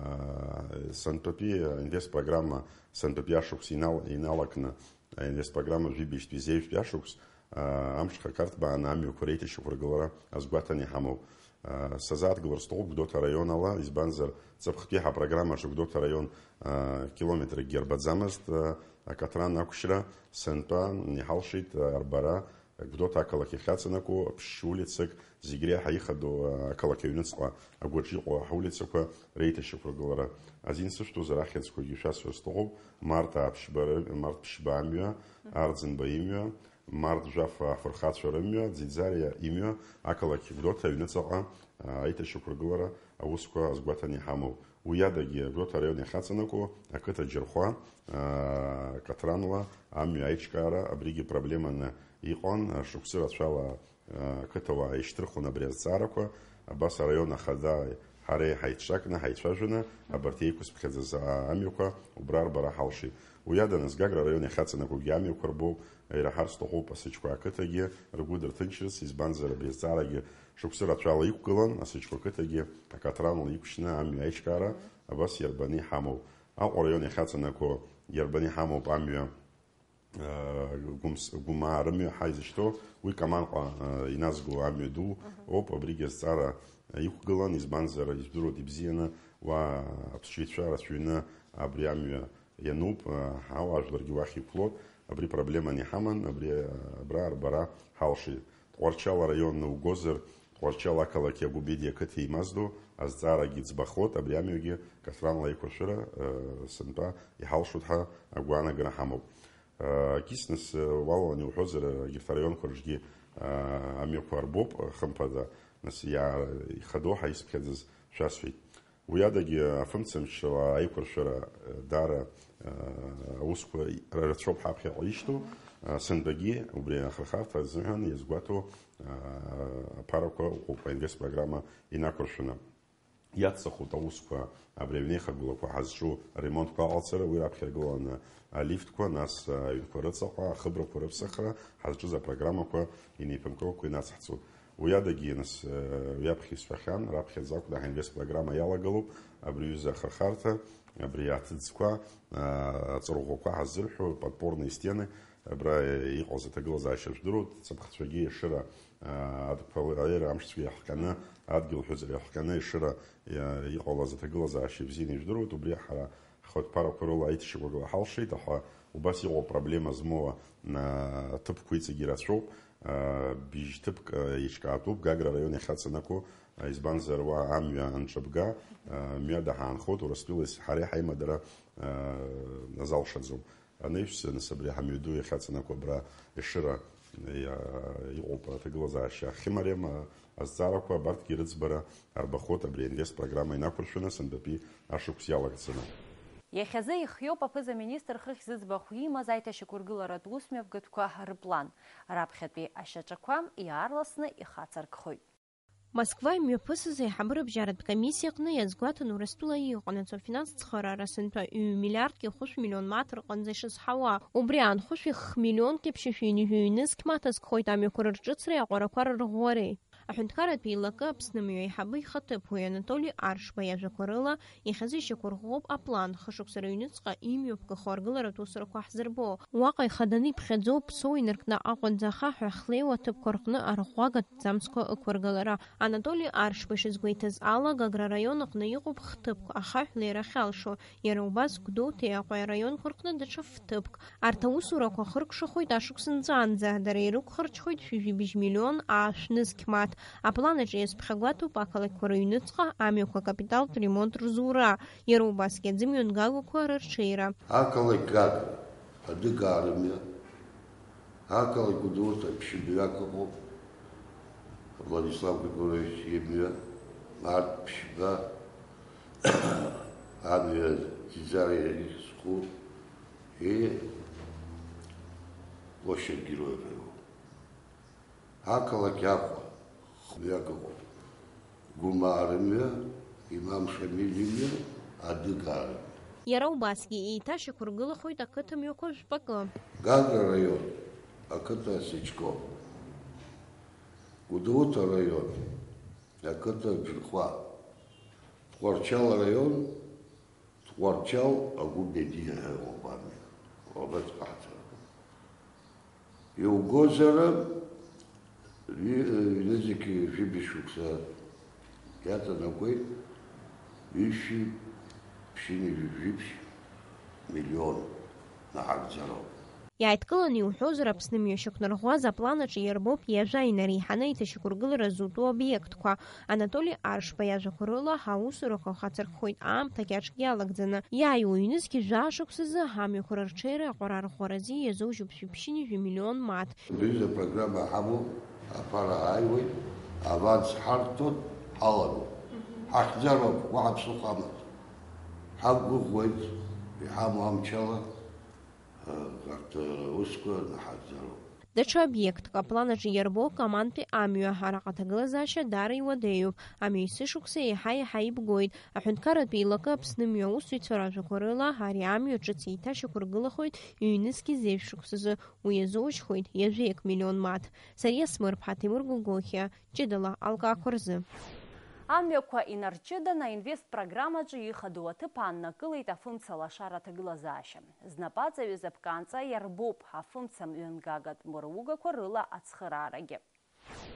сынтәатәи аинвест программа, сынтәатәи ашықәс инал-, иналакны, аинвест программа жәибжьтәи зеижәтәи ашықәс, а, амҽхак арҭбааны амҩақәа реиҭашьақәыргылара азгәаҭаны иҳамоуп. А, сазааҭгылар сҭахуп Гәдоуҭа араион ала, избанзар, ҵыԥхтәи ҳапрограммаҿы Гәдоуҭа араион, а, километракгьы арбаӡамызт, а, акатран ақәшьра, сынтәа иҳалшеит, а, арбара, Гәдоуҭа ақалақь иахьаҵанакуа ԥшь улицак, зегь реиҳа ихадоу, а, ақалақь аҩныҵҟа агәаҿ иҟоу ҳулицақәа реиҭашьақәыргылара. Азин сышәҭозар, ахьӡқәагьы шәасҳәар сҭахуп, Март ааԥшьба ры-, Март ԥшьба амҩа, Арӡынба имҩа, Март жәаф афырхацәа рымҩа, Ӡиӡариа имҩа, ақалақь Гәдоуҭа аҩныҵаҟа, а, аиҭашьақәыргылара аусқәа азгәаҭаны иҳамоуп. Уи адагьы, Гәдоуҭа араион иахьаҵанакуа ақыҭа Џьырхәа, а, каҭранла амҩа аиҿкаара абригьы проблеманы иҟан, а, шықәсы рацәала, а, ақыҭауаа ишьҭырхын абри азҵаарақәа, абас араион ахада ҳареи ҳаицҿакны, ҳаицәажәаны, абарҭ еиқәызԥхьаӡаз, а, амҩақәа убра арбара ҳалшеит. Уи ада, нас, Гагра араион иахьаҵанакуагьы амҩақәа рбоуп, ираҳар сҭахуп асыҷқәа ақыҭагьы ргәы дырҭынчырц, избанзар, абри азҵаарагьы шықәсы рацәала иқәгылан, асыҷқәа ақыҭагьы акаҭранла иқәшьны амҩа аиҿкаара абас иарбаны иҳамоу. Аҟәа араион иахьаҵанакуа иарбаны иҳамоуп амҩа, а, Гәымс-, Гәымаа рымҩа ҳәа изышьҭоу, уи Каманҟа, а, иназго амҩа ду Мгм. Оуп, абригьы азҵаара иқәгылан, избанзар, ижәдыруеит ибзианы, уа аԥсшьаҩцәа рацәаҩны абри амҩа иануп, ауаажәларгьы уахь иқәлоит, абри проблеманы иҳаман, абри абра арбара ҳалшеит. Тҟәарчал араион угозар, Тҟәарчал ақалақь Агәбеди ақыҭа еимаздо азҵаарагьы ӡбахоит, абри амҩагьы Катран леиқәыршәара сынтәа иҳалшоит ҳәа агәаанагара ҳамоуп. Кисны, уалалан иуҳәозар, егьырҭ араионқәа рҿгьы амҩақәа арбоуп, хымԥада, нас, иа-, ихадоу ҳәа исԥхьаӡаз шәасҳәеит. Уи адагьы афымцамчала аиқәыршәара даара аусқәа рацәоуп ҳаԥхьаҟа ишьҭоу, сынтәагьы убри ахырхарҭа азыҳәан иазгәаҭоу аԥарақәа ыҟоуп аинвестпрограмма инақәыршәаны. Иаццахоит аусқәа абри аҩнеихагылақәа ҳазҿу аремонтқәа аҟалҵара, уи раԥхьа иргыланы алифтқәа, нас аҩнқәа рыҵаҟа, ахыбрақәа рыԥсахра ҳазҿыз апрограммақәа инеиԥынкылақәа инацҳҵоит. Уи адагьы, нас, уи аԥхьа исҳәахьан, раԥхьаӡа акәны ҳаинвест программа иалагалоуп, абри аҩыза ахырхарҭа, абри аҭыӡқәа, аҵарӷәӷәақәа ҳаззырҳәо, подпорные стены, абра иҟаз аҭагылазаашьа жәдыруеит, ҵыԥхцәагьы Ешыра, адәқәа алеира амшцәгьа иахҟьаны, адгьыл ҳәыҵәра иахҟьаны Ешыра иа-, иҟалаз аҭагылазаашьа ибзианы ижәдыруеит, убри ҳара ҳхатә ԥарақәа рыла аиҭашьақәыргыла ҳалшеит, аха убас иҟоу апроблема змоу, а, ҭыԥқәа иҵегьы ирацәоуп, а, быжь ҭыԥк, а, еиҿкаатәуп, Гагра араион иахьаҵанакуа, а, избанзар уа амҩа анҿыбга, а, мҩада ҳаанхоит, Урыстәылеи ҳареи ҳаимадара, а, азалшаӡом. Анаҩс, нас, абри ҳамҩаду иахьаҵанакуа абра Ешыра, иа-, иҟоуп аҭагылазаашьа ахьымариам, а, азҵаарақәа абарҭгьы рыӡбара арбахоит абри аинвест программа инақәыршәаны сынтәатәи ашықәс иалагӡаны. Иахьазы ихиоуп аԥыза-министр хыхь зыӡбахә имаз аиҭашьақәыргыларатә усмҩаԥгатәқәа рыплан. Раԥхьатәи ашьаҿақәа иаарласны ихацыркхоит. Москва имҩаԥысыз аиҳабыра бжьаратә комиссиа аҟны иазгәаҭан, Урыстәыла иҟанаҵо афинанс цхыраара сынтәа ҩ миллиардки хәышә миллион мааҭ рҟынӡа ишызҳауа. Убри аан, хәышәи хх миллионки ԥшьышәи ҩынҩажәи ҩнызқь мааҭ азкхоит амҩақәа рырҿыцреи аҟәарақәа рырӷәӷәареи. Аҳәынҭқарратә еилакы Аԥсны амҩа аиҳабы ихаҭыԥуаҩ Анатоли Аршба иажәақәа рыла, иахьазы ишьақәырӷәӷәоуп аплан, хышықәса рыҩныҵҟа имҩаԥгахо аргыларатә усурақәа ҳзырбо. Уаҟа ихаданы иԥхьаӡоу, ԥсуа инаркны Аҟәа ахаҳә ахьлеиуа аҭыԥқәа рҟны арӷәӷәагатә ҭӡамцқәа ықәыргылара. Анатоли Аршба ишазгәеиҭаз ала, Гагра араион аҟны иҟоуп хҭыԥк ахаҳә леира ахьалшо, иара убас Гәдоуҭеи Аҟәеи араионқәа рҟны даҽа фҭыԥк. Арҭ аусурақәа хыркәшахоит ашықәс нҵәаанӡа, дара ирықәхарҽхоит шәи жәибжь миллион аашә нызқь мааҭ. Аплан аҿы иазԥхьагәаҭоуп ақалақьқәа рыҩныҵҟа амҩақәа акапиталтә ремонт рзура, иара убасгьы аӡымҩан гагақәа рырҽеира. Ақалақь Гагра, Адыгаа рымҩа, ақалақь Гәдоуҭа ԥшьынҩажәак ыҟоуп, Владислав Григорьевич имҩа, арҭ ԥшьба, амҩа Ӡиӡара ихьӡ зху, и площадь Героев ҳәа иҟоуп. Ақалақь Аҟәа, хҩак ыҟоуп. Гәымаа рымҩа, Имам Шамил имҩа, Адыгаа рымҩа. Иара убасгьы еиҭашьақәыргылахоит ақыҭа мҩақәа жәпакы. Гагра араион, ақыҭа Сичков. Гәдоуҭа араион, ақыҭа Џырхәа. Тҟәарчал араион, Тҟәарчал Агәбедиа ҳәа иҟоуп амҩа. Убас ҟаҳҵароуп. Иугозар, ҩ-, ҩнызқь жәибжь шықәса иаҵанакуеит, ҩышәи ԥшьынҩажәи жәибжь миллион наҳагӡароуп. Иааидкыланы иуҳәозар, Аԥсны мҩа шьақәнарӷәӷәаз аплан аҿы иарбоуп ҩажәа инареиҳаны аиҭашьақәыргылара зутәу обиектқәа. Анатоли Аршба иажәақәа рыла, ҳаусурақәа хацыркхоит аамҭа кьаҿк иалагӡаны. Иааиуа ҩнызқь жәаа шықәсазы амҩақәа рырҽеира аҟәара арӷәӷәаразы иазоужьуп шәи ԥшьынҩажәи миллион мааҭ. Убри аҩыза апрограмма ҳамоуп, аԥара ааиуеит, аванс ҳарҭоит, ҳалагоит. Ҳахьӡароуп, уаҳа ԥсыхәа амаӡам. Ҳақәгәыӷуеит, иҳамоу амчала. Арҭ аусқәа наҳагӡароуп. Даҽа обиектк аплан аҿы иарбоу Камантәи амҩа, араҟа аҭагылазаашьа даара иуадаҩуп, амҩа есышықәса еиҳа-еиҳа ибгоит. Аҳәынҭқарратә еилакы Аԥсны мҩа аусзуҩцәа ражәақәа рыла, ари амҩа ҿыц еиҭашьақәыргылахоит ҩнызқь зежә шықәсазы, уи иазоужьхоит ҩажәеик миллион мааҭ. Сариа Смырԥҳа, Ҭемыр Гогохиа, ҷыдала алкаақәа рзы. Амҩақәа инарҷыданы аинвест программаҿы ихадоу аҭыԥ ааннакылеит афымца лашара аҭагылазаашьа. Знапаҵаҩыз аԥкаанҵа иарбоуп афымца мҩангагатә мыругақәа рыла ацхыраарагьы.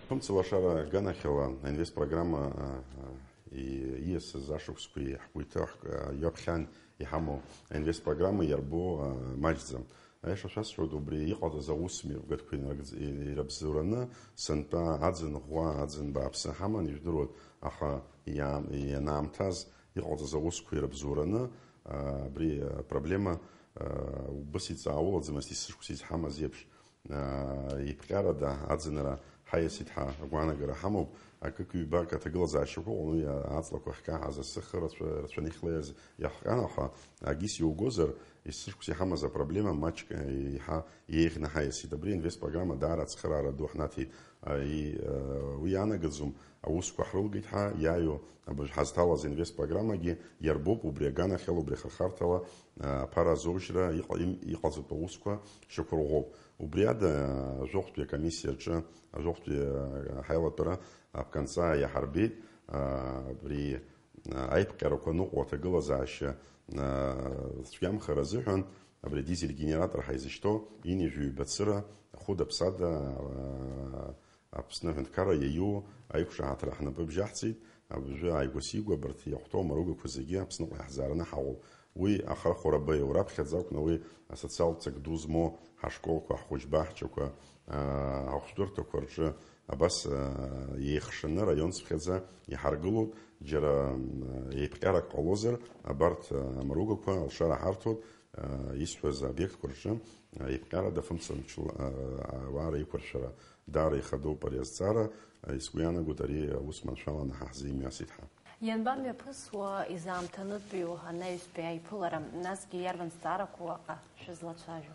Афымца лашара аганахьала аинвест программа, а, а, Ииасыз ашықәсқәеи ҳгәы иҭыхк, а, ҩаԥхьан иҳамоу аинвестпрограмма иарбоу, а, маҷӡам. Аиаша шәасҳәоит, убри иҟалҵаз аус мҩаԥгатәқәа инаргӡ-, ирабзоураны, сынтәа аӡын ӷәӷәа, аӡын бааԥсы ҳаман, ижәдыруеит, аха иаам-, ианаамҭаз иҟалҵаз аусқәа ирабзоураны, а, абри апроблема, а, убыс иҵаулаӡамызт есышықәса изҳамаз еиԥш. Аа, еиԥҟьарада аӡынра ҳаиасит ҳәа агәаанагара ҳамоуп. Акык-ҩбак аҭагылазаашьақәа ыҟан, уи аҵлақәа ахькаҳаз асы хы рацәа-, рацәаны ихлеиз иаҳҟьан, аха акгьы сиугозар, есышықәса иҳамаз апроблема маҷк, еиҳа иеиӷьны ҳаиасит. Абри инвестпрограмма даара ацхыраара ду ҳнаҭеит. А, и, а, уи иаанагаӡом, аусқәа ҳрылгеит ҳәа иааиуа абыржә ҳазҭалаз инвестпрограммагьы иарбоуп убри аганахьала, убри ахырхарҭала, а, аԥара азоужьра иҟа-, им-, иҟаҵатәу аусқәа шьақәырӷәӷәоуп. Убри ада, а, ажәохәтәи акомиссиа аҿы, ажәохәтәи, а, ҳаилатәара аԥканҵа иаҳарбеит, а, абри, а, аиԥҟьарақәа ныҟәо аҭагылазаашьа, а, цәгьамхар азыҳәан, абри адизель генератор ҳаизышьҭоу ҩынҩажәи ҩба цыра, хәыда-ԥсада, а, Аԥсны аҳәынҭқарра иаиу аиқәшаҳаҭра ҳнапы бжьаҳҵеит, абыржәы ааигәа-сигәа абарҭ иахәҭоу амаругақәа зегьы Аԥсныҟа иаҳзаараны ҳаҟоуп. Уи ахархәара баиу раԥхьаӡа акәны уи асоциалтә ҵак ду змоу ҳашколқәа, ҳхәыҷбаҳчақәа, аа, ахәшәтәырҭақәа рҿы абас, аа, еихшаны раион цыԥхьаӡа иҳаргылоуп, џьара, м, еиԥҟьарак ҟалозар, абарҭ, аа, амаругақәа алшара ҳарҭоит, аа, исҳәаз аобиектқәа рҿы, аа, еиԥҟьарада фымца мчла, аа, ауаа реиқәыршәара. Даара ихадоуп ари азҵаара, сгәы иаанагоит, ари аус маншәаланы ҳа ҳзы имҩасит ҳәа. Ианбамҩаԥысуа изаамҭанытәиу анаҩстәи аиԥылара, насгьы иарбан зҵаарақәоу аҟа шәызлацәажәо?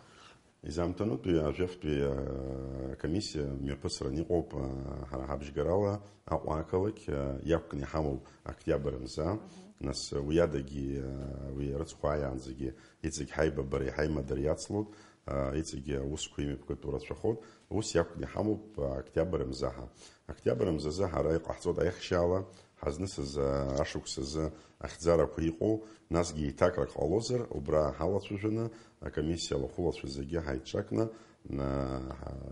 Изаамҭанытәи ажәахәтәи, а, комиссиа мҩаԥысран иҟоуп, а, ҳара ҳабжьгарала Аҟәа ақалақь, а, иақәкны иҳамоуп октиабр мза, нас уи адагьы, а, уи арыцхә ааиаанӡагьы иҵегь ҳаибабареи ҳаимадара иацлоит, а, иҵегьы аусқәа имҩаԥгатәу рацәахоит. Ус иакәны иҳамоуп, а, октиабр мза ҳәа. Октиабр мзазы ҳара иҟаҳҵоит аихшьаала ҳазнысыз, а, ашықәс азы ахьӡарақәа иҟоу, насгьы еиҭакрак ҟалозар, убра ҳалацәажәаны, акомиссиа алахәылацәа зегьы ҳаицҿакны, а,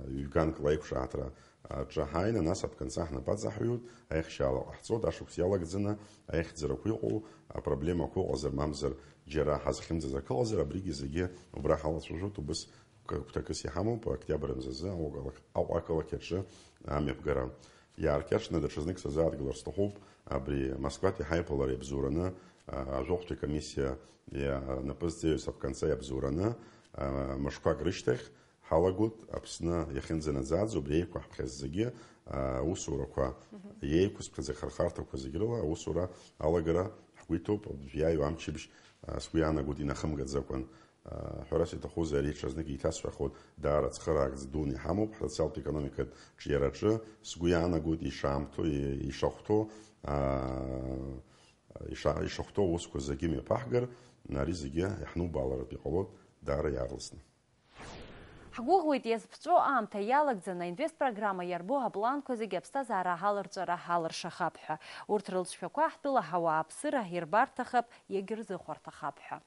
ҩганк лаиқәшаҳаҭра аҿы ҳааины, нас аԥканҵа ҳнапы аҵаҳҩуеит, аихшьаала ҟаҳҵоит, ашықәс иалагӡаны аихьӡарақәа иҟоу, апроблемақәа ыҟазар, мамзар џьара ҳазхьымӡаз акы ыҟазар, абригьы зегьы убра ҳалацәажәоит, убыс гәҭакыс иҳамоуп, октиабр мзазы Аҟәа ақалақь, Аҟәа ақалақь аҿы амҩаԥгара. Иааркьаҿны даҽазнык сазааҭгылар сҭахуп, абри Москватәи ҳаиԥылара иабзоураны, а, ажәохәтәи комиссиа иа-, напы зҵаҩыз аԥканҵа иабзоураны, а, мышқәак рышьҭахь, Ҳалагоит, Аԥсны иахьынӡанаӡааӡо, убри еиқәаҳԥхьаз зегьы, аа, аусурақәа, мгм, иеиқәызԥхьаз ахырхарҭақәа зегь рыла аусура алагара ҳгәы иҭоуп, абыржә иааиуа амчыбжь, аа, сгәы иаанагоит инахымгаӡакәан. Аа, ҳәарас иҭахузеи, ари ҽазнык еиҭасҳәахуеит, даара цхыраагӡа дуны иҳамоуп, ҳсоциалтә-економикатә ҿиараҿы, сгәы иаанагоит, ишаамҭоу, и-, ишахәҭоу, аа, иша-, ишахәҭоу аусқәа зегьы мҩаԥаҳгар, ари зегьы иаҳнубаалартә иҟалоит даара иаарласны. Ҳгәыӷуеит, иазԥҵәо аамҭа иалагӡаны аинвестпрограмма иарбоу апланқәа зегьы аԥсҭазаара аҳаларҵәара ҳалыршахап ҳәа. Урҭ рылҵшәақәа ҳтәыла ҳауааԥсыра ирбарҭахап, иагьырзыхәарҭахап ҳәа.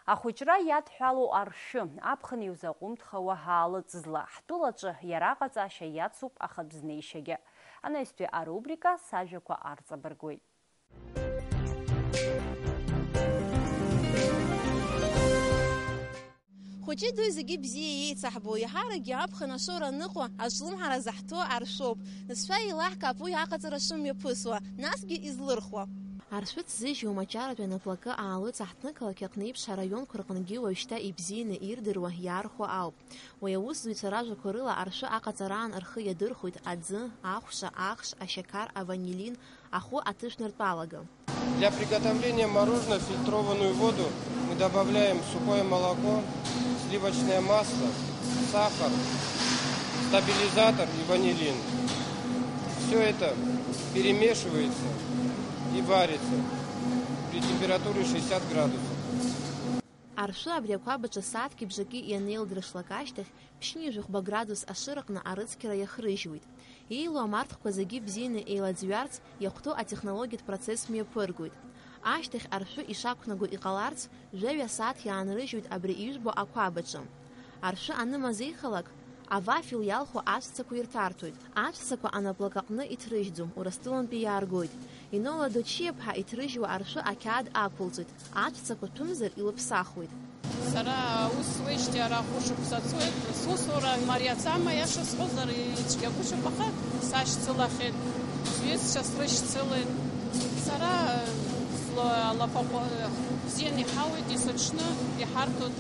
Ахәыҷра иадҳәалоу аршәы, аԥхын иузаҟәымҭхауа аалыҵ зла, ҳтәылаҿы иара аҟаҵашьа иацуп ахатә знеишьагьы. Анаҩстәи арубрика сажәақәа арҵабыргуеит. Хәыҷи дуи зегьы бзиа еицаҳбо, еиҳаракгьы аԥхын ашоура аныҟәо, аҿлымҳара заҳҭо аршәоуп. Насшәа еилаҳкаап уи аҟаҵара шымҩаԥысуа, насгьы излырхуа. Аршәы ҭзыжьуа мачаратәи анаплакы аалыҵ аҳҭнықалақь аҟны еиԥш араионқәа рҟынгьы уажәшьҭа ибзианы ирдыруа, иаархәо ауп. Уи аусзуҩцәа ражәақәа рыла, аршәы аҟаҵараан рхы иадырхәоит аӡы, ахәша, ахш, ашьақар, аванилин, ахәы аҭышәнартә алага. Для приготовления мороженого в фильтрованную воду мы добавляем сухое молоко, сливочное масло, сахар, стабилизатор и ванилин. Всё это перемешивается и варится при температуре шестьдесят градусов. Аршәы абри ақәабаҿы сааҭки бжаки ианеилдыршлак ашьҭахь, ԥшьынҩажәи хәба градус ашыраҟны арыцқьара иахрыжьуеит. Еилоу амарҭқәа зегьы бзианы еилаӡҩарц иахәҭоу атехнологиатә процесс мҩаԥыргоит. Ашьҭахь аршәы ишақәнаго иҟаларц, жәаҩа сааҭ иаанрыжьуеит абри ижәбо ақәабаҿы. Аршәы анымазеихалак, Аваф илиалху аҵәцақәа ирҭарҭоит. Аҵәцақәа анаплак аҟны иҭрыжьӡом, Урыстәылантәи иааргоит. Инола Дочиаԥҳа иҭрыжьуа аршәы ақьаад ақәылҵоит. Аҵәцақәа ҭәымзар илыԥсахуеит. Сара аус зуеижьҭеи ара хәышықәса ҵуеит. Сусура мариацәам, аиаша сҳәозар, ицәгьагәышьап, аха сашьцылахьеит. Сҩызцәа срышьцылеит. Сара зло-, алафахәы бзианы иҳауеит, есыҽны иҳарҭоит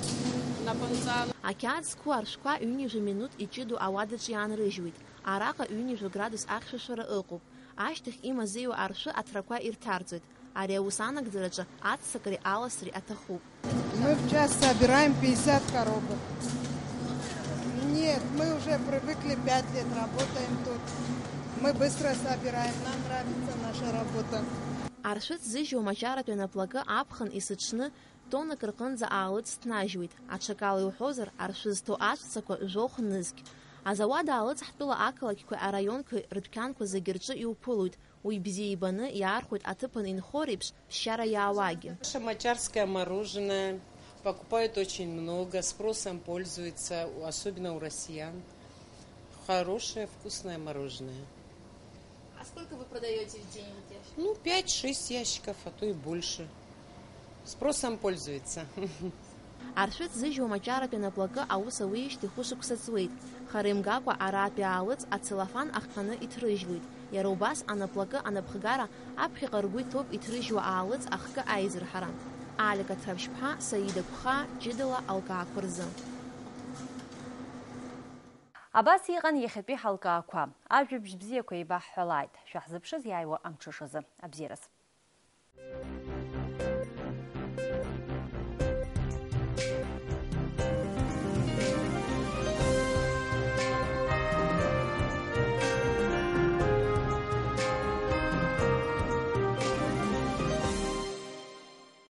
напынҵа. Ақьаад зқәу аршәқәа ҩынҩажәа минуҭ иҷыдоу ауадаҿы иаанрыжьуеит. Араҟа ҩынҩажәа градус ахьшәашәара ыҟоуп. Ашьҭахь имазеиуа аршәы аҭрақәа ирҭарҵоит. Ари аус анагӡараҿы аццакреи аласреи аҭахуп. Мы в час собираем пятьдесят коробок. Нет, мы уже привыкли, пять лет работаем тут. Мы быстро собираем, нам нравится наша работа. Аршәы ҭзыжьуа маҷаратәи анаплакы аԥхын есыҽны тоннак рҟынӡа аалыҵ ҭнажьуеит. Аҽакала иуҳәозар, аршәы зҭо аҵәцақәа жәохә нызқь. Азауад аалыҵ ҳтәыла ақалақьқәеи араионқәеи рыдәқьанқәа зегьы рҿы иуԥылоит. Уи бзиа ибаны иаархәоит аҭыԥан инхо реиԥш ԥсшьара иаауагьы. Наше мачарское мороженое покупают очень много, спросом пользуется, особенно у россиян. Хорошее, вкусное мороженое. А сколько вы продаёте в день вот ящиков? Ну, пять-шесть ящиков, а то и больше. Спросом пользуется. Аршәы ҭзыжьуа маҷаратәи анаплакы аус ауеижьҭеи хәышықәса ҵуеит. Хара имгакәа аратәи аалыҵ ацеллофан ахҟьаны иҭрыжьуеит. Иара убас анаплакы анапхгара аԥхьаҟа ргәы иҭоуп иҭрыжьуа аалыҵ ахкы аизырҳара. Алик Аҭраԥшьԥҳа, Саида Гәхаа, ҷыдала алкаақәа рзы. Абас иҟан иахьатәи ҳалкаақәа. Ажәабжь бзиақәа еибаҳҳәалааит. Шәаҳзыԥшыз иааиуа амҽышазы. Абзиараз.